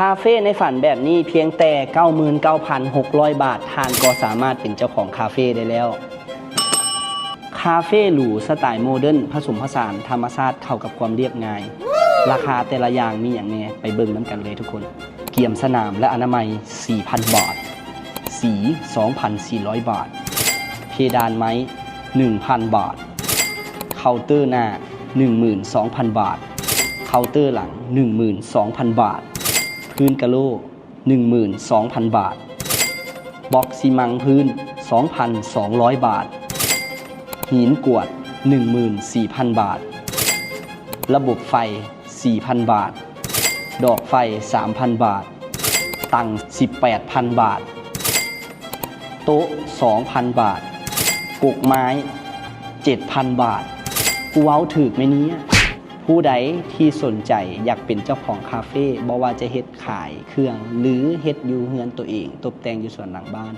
ຄາເຟໃນຝັນແບບນີ້ ພຽງແຕ່ເກົ້າໝື່ນເກົ້າພັນຫົກຮ້ອຍບາດ ທ່ານກໍສາມາດເປັນເຈົ້າຂອງຄາເຟໄດ້ແລ້ວ. ຄາເຟຫຼູສະໄຕລ໌ໂມເດີນ ຜະສົມຜະສານທຳມະຊາດເຂົ້າກັບຄວາມລຽບງ່າຍ. ລາຄາແຕ່ລະຢ່າງມີຫຍັງແດ່ ໄປເບິ່ງນຳກັນເລີຍທຸກຄົນ. ກຽມສະໜາມ ແລະ ອະນາໄມ ສີ່ພັນບາດ. ສີ ສອງພັນສີ່ຮ້ອຍບາດ. ເພດານໄມ້ ໜຶ່ງພັນບາດ. ເຄົາເຕີໜ້າ ໜຶ່ງໝື່ນສອງພັນບາດ. ເຄົາເຕີຫຼັງ ໜຶ່ງໝື່ນສອງພັນບາດ. ພື້ນກະໂຫຼ ໜຶ່ງໝື່ນສອງພັນບາດ. ບລັອກຊີມັງພື້ນ ສອງພັນສອງຮ້ອຍບາດ. ຫີນກວດ ໜຶ່ງໝື່ນສີ່ພັນບາດ. ລະບົບໄຟ ສີ່ພັນບາດ. ດອກໄຟ ສາມພັນບາດ. ຕັ່ງ ສິບແປດພັນບາດ. ໂຕະ ສອງພັນບາດ. ກົກໄມ້ ເຈັດພັນບາດ. ກູເວົ້າຖືກໄໝເນຍ? ຜູ້ໃດທີ່ສົນໃຈຢາກເປັນເຈົ້າຂອງຄາເຟ ບໍ່ວ່າຈະເຮັດຂາຍເຄື່ອງ ຫຼື ເຮັດຢູ່ເຮືອນໂຕເອງ ຕົບແຕ່ງຢູ່ສວນຫຼັງບ້ານ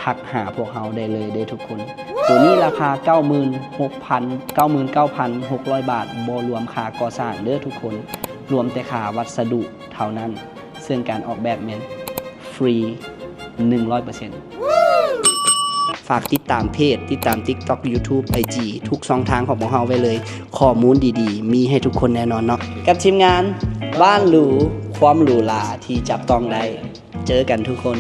ທັກຫາພວກເຮົາໄດ້ເລີຍເດີ້ທຸກຄົນ. ໂຕນີ້ລາຄາເກົ້າໝື່ນຫົກພັນ ເກົ້າໝື່ນເກົ້າພັນຫົກຮ້ອຍບາດ ບໍ່ລວມຄ່າກໍ່ສ້າງເດີ້ທຸກຄົນ, ລວມແຕ່ຄ່າວັດສະດຸເທົ່ານັ້ນ, ເຊິ່ງການອອກແບບແມ່ນຟຣີ ໜຶ່ງຮ້ອຍເປີເຊັນ. ຝາກຕິດຕາມເພຈ, ຕິດຕາມ TikTok, YouTube, IG ທຸກຊ່ອງທາງຂອງພວກເຮົາໄວ້ເລີຍ. ຂໍ້ມູນດີໆ ມີໃຫ້ທຸກຄົນແນ່ນອນເນາະ. ກັບທີມງານບ້ານຫຼູ ຄວາມຫຼູຫຼາທີ່ຈັບຕ້ອງໄດ້. ເຈີກັນທຸກຄົນ.